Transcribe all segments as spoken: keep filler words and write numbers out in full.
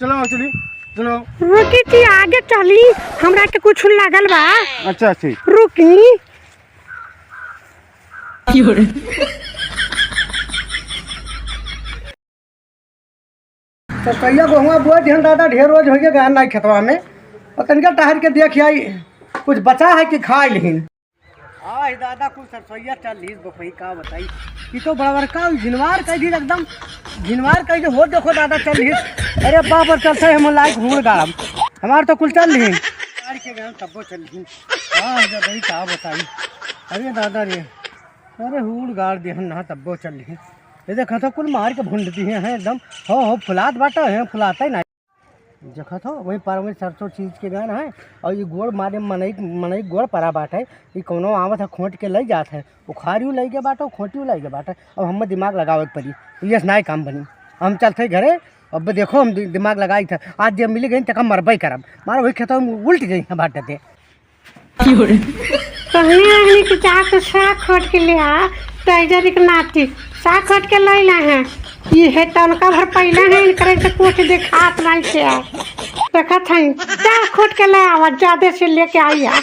चलो, चली, चलो। रुकी थी, आगे चली, हमरा के कुछ लागल बा। अच्छा, अच्छा। रुकी। सरसैया गोहुआ बोए दिहन दादा, ढेर रोज होइए गया नाई खेतवा में। और तनिका टहर के देख आई, कुछ बचा है कि खाइ लिहिन। आह दादा, कुछ सरसैया चल लिहिस बपई, का बताई। ई तो बड़बड़का झिनवार कइ दी एकदम, झिनवार कइ दी हो, देखो दादा चल लिहिस। अरे बाप रे, चलते हम लाइक हूड़ गाड़ब, हमार तो कुल चल लिहिन। गाड़ के गए तब्बो चल लिहिन। आह दादा, ई का बताई। अरे दादा रे, अरे हूड़ गाड़ दिहन ना तब्बो चल लिहिन। ये देखा तो कुल मार के भूंड दिहे हैं एकदम। हो, हो, फुलात बाटा है, फुलाता ही ना। देखत हो, वही पर वही सरसों चीज के गन है, और ये गोड़ मारे मनई, मनई गोड़ परा बाटे, ये कौनो आवत है, खोंट के लई जात है, उखाड़ियो लई गए बाटे, खोंटियो लई गए बाटे। अब हमें दिमाग लगावे के पड़ी, तो ये नाई काम बनी। हम चलते घरे, अब देखो हम दि-, दिमाग लगाई था, आज जे मिल गई, तक हम मरबई करब, मारो वही खेतवा में उल्ट जाई है बाटे दे। कहीं रहनी कि जाके साग खोट के ले आ, तो इधर एक नाती साग खोट के लैला है। ये है तनका भर पहले है, इनकरे से कुछ दिखात नहीं से है। देखत है, साग खोट के ले आवा, ज्यादा से लेके आई है।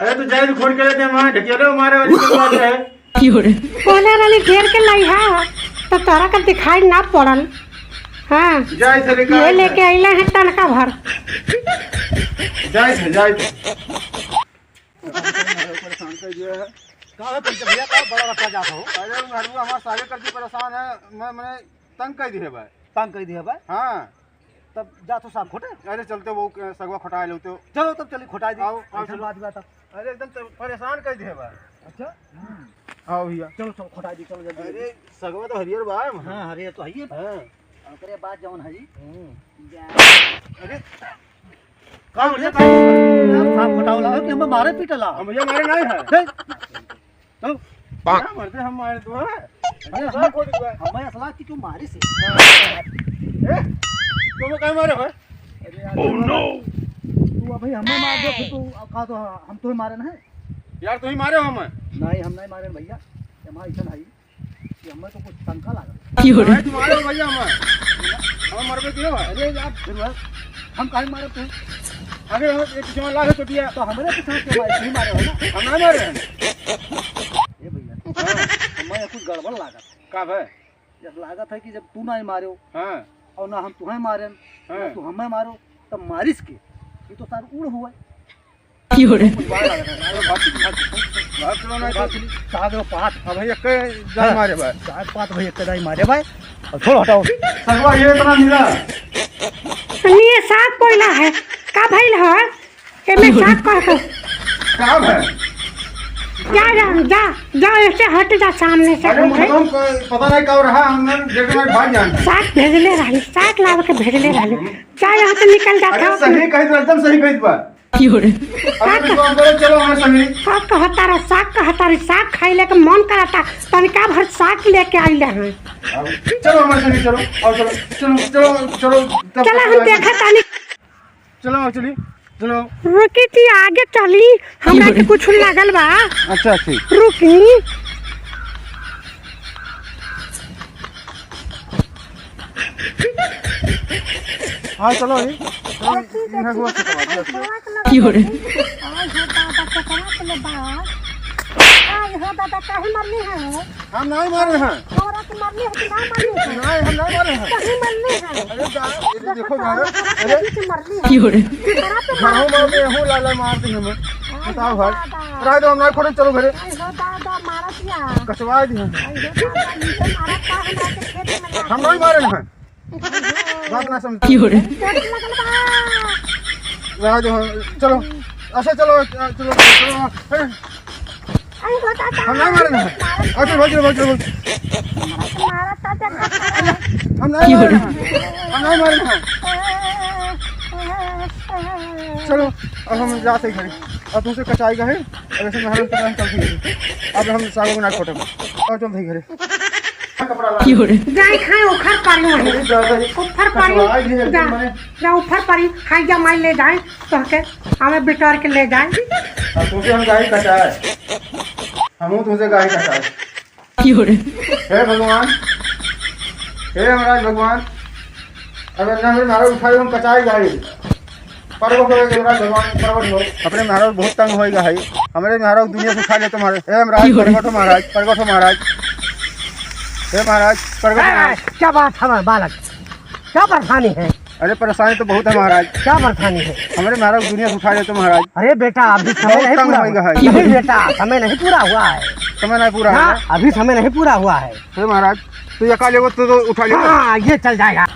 अरे तू जाए, तू खोट के लेते हैं, वहाँ ढकेले मारे वाली की बात है। बोले रहनी ढेर के लाई है, तो तोरा का दिखाई ना पड़ल। हाँ। जाए थे, ये लेके आइला है तनका भर। जाए थे, जाए थे। परेशान कर दिया है। का है पंच भैया, का बड़ा रखा जात हो? अरे, मरुआ हमार सारे कर दी परेशान है, मैं, मैंने तंग कर दिए भाई। तंग कर दिए भाई? हाँ। तब जा तो साग खोटे। अरे, चलते वो, अ, सगवा खोटाए लेते हो। चलो, तब चली खोटाए दी। आओ, आओ, ऐसन चलो। बात, बात। अरे, एकदम तो परेशान कर दिए भाई। अच्छा? आओ भैया। चलो, चलो, खोटाए दी, चलो जल्दी, अरे, जल्दी। सगवा तो हरियर बा। हाँ, हरियर तो हइये बा। हाँ। ओकरे बाद जौन हई, हम्म। जा। अरे, का हो गया? यार, साफ खोटाओ लाओ कि हमें मारे पीटे ला। हम भैया मारे नहीं है। हे? तो? क्या मरते हम मारे तो है? अरे, हम, हमें असला कि क्यों मारे से? ए? तुम कहीं मारे भाई? अरे यार, तू अभी हमें मार दो, फिर तू अब कहा तो हम तुम्हें मारे ना है? यार, तू ही मारे हो हमें। नहीं, हम नहीं मारे भैया, हमारा ऐसा नहीं। कि हमें तो कुछ शंका लागल। की हो रे? काहे तुम्हारे हो भैया हमें? हमें मरबे किए हो? अरे यार, फिर वह हम काहे मारे तू? अरे हम एक जवान लागे तो दिया। तो हमरे पीछे के मारे, तू मारे हो ना? हम ना मारे हैं। ए भैया, हाँ। हमें कुछ गड़बड़ लागत। का भाई? जब लागत है कि जब तू ना मारे हो, हाँ। और ना हम तुम्हें मारे, हाँ। ना तू हमें मारो, तब मारिस के? ये तो सार उड़ हुआ है। की हो रे? भाग चलो ना, भाग चलो। कहाँ गयो पात? अब भाई, एक दाई हाँ। मारे भाई। चार पात भाई, एक दाई मारे भाई। अब छोड़, हटाओ। सगवा ये इतना मिला। ये साग कोयला है। का भइल है? एमे की हो रे? साग कह के। का भाई? जा, जा, जा, जा, ऐसे हट जा सामने से, अरे, हम मुझे तो पता नहीं कब रहा, हमने डेढ़ मिनट भाग जाना। साग भेजले रहली, साग लावे के भेजले रहली। जा, यहाँ से निकल जा, अरे, खाओ सही तुम। कही तो एकदम सही कही बा। की हो रे? अरे, विश्वास करो, चलो हमारे संगे। साग कहता रहा, साग कहता रही, साग खाइले के मन करता, तनिका भर साग लेके आइले हैं। अब चलो हमारे संगे, चलो, और चलो, चलो, चलो, चलो, तब चलो, हम तक देखा तानी। चलो, चली, चलो। रुकी थी, आगे चली, हमरा की के हो रे? कुछ लागल बा। अच्छा, अच्छा। रुकी। हाँ, चलो, ये, चलो, ये, ये है, वो से करवा दो। की हो रे? आज हो दादा, केकरा के ले बा? आज हो दादा, काहे मरली है हो? हम नहीं मारे हैं। हमरा के मरली है कि ना मरली है? नहीं, हम नहीं मारे हैं। काहे मरली है? अरे दा-, ये देखो ना, अरे। अरे। की हो रे? केकरा पे घरों मरली? में हूँ, लाला मार दी हमें। आज बताओ हो भाई। दादा। रह दो, हम नहीं खोटे, चलो घरे। आज हो दादा, मारत या। कचवा दी हम। आज हो दादा, इनके मारत का हमरा के खेत में ना हम नहीं मारे हैं। बात ना समझ। की हो रे? चोट लगल बा। रह दो, चलो। अच्छा, चलो, चलो, चलो। अरे। अरे, होता था। हम नहीं मारे ना। अच्छा, भाग, भाग, भाग। मारा था, देखा था। हम नहीं मारे ना। हम नहीं मारे ना। चलो, अब हम जाते हैं घरे। अब तुमसे कचाई का है। अब ऐसे मेहनत करके हम चलते हैं। अब हम सागो को ना खोटे। और चलते हैं घरे। कपड़ा ला। की हो रे? जाए खाए उखर पारी वहीं। अरे दादा रे। उखर पारी। कचवाई भी है जा, एकदम मने। जा उखर पारी। खाई जा माई ले जाए तोहके। हमें बिटोर के ले जाए। अब तुमसे हम गाय कटाए। हम तुमसे गाय कटाए। की हो रे? हे भगवान। हे महाराज भगवान। अबे ना, हमरे महाराज उठाई, हम कचाई गए। प्रगट हो गए महाराज, भगवान प्रगट हो। अपने महाराज बहुत तंग होइगा है। हमरे महाराज दुनिया से उठा ले तुम्हारे। हे महाराज, प्रगट हो महाराज, प्रगट हो महाराज। हे महाराज, प्रगट हो महाराज। ए, क्या बात है बालक, क्या परेशानी है? अरे परेशानी तो बहुत है महाराज। क्या परेशानी है? हमरे महाराज दुनिया से उठा ले तो महाराज। अरे बेटा, अभी समय बहुत नहीं तंग पूरा होइगा हुआ है। नहीं बेटा, समय नहीं पूरा हुआ है। समय नहीं पूरा हाँ, हुआ है। अभी समय नहीं पूरा हुआ है। हे महाराज, तू ये का लेबो, तू तो उठा ले। हाँ, ये चल जाएगा।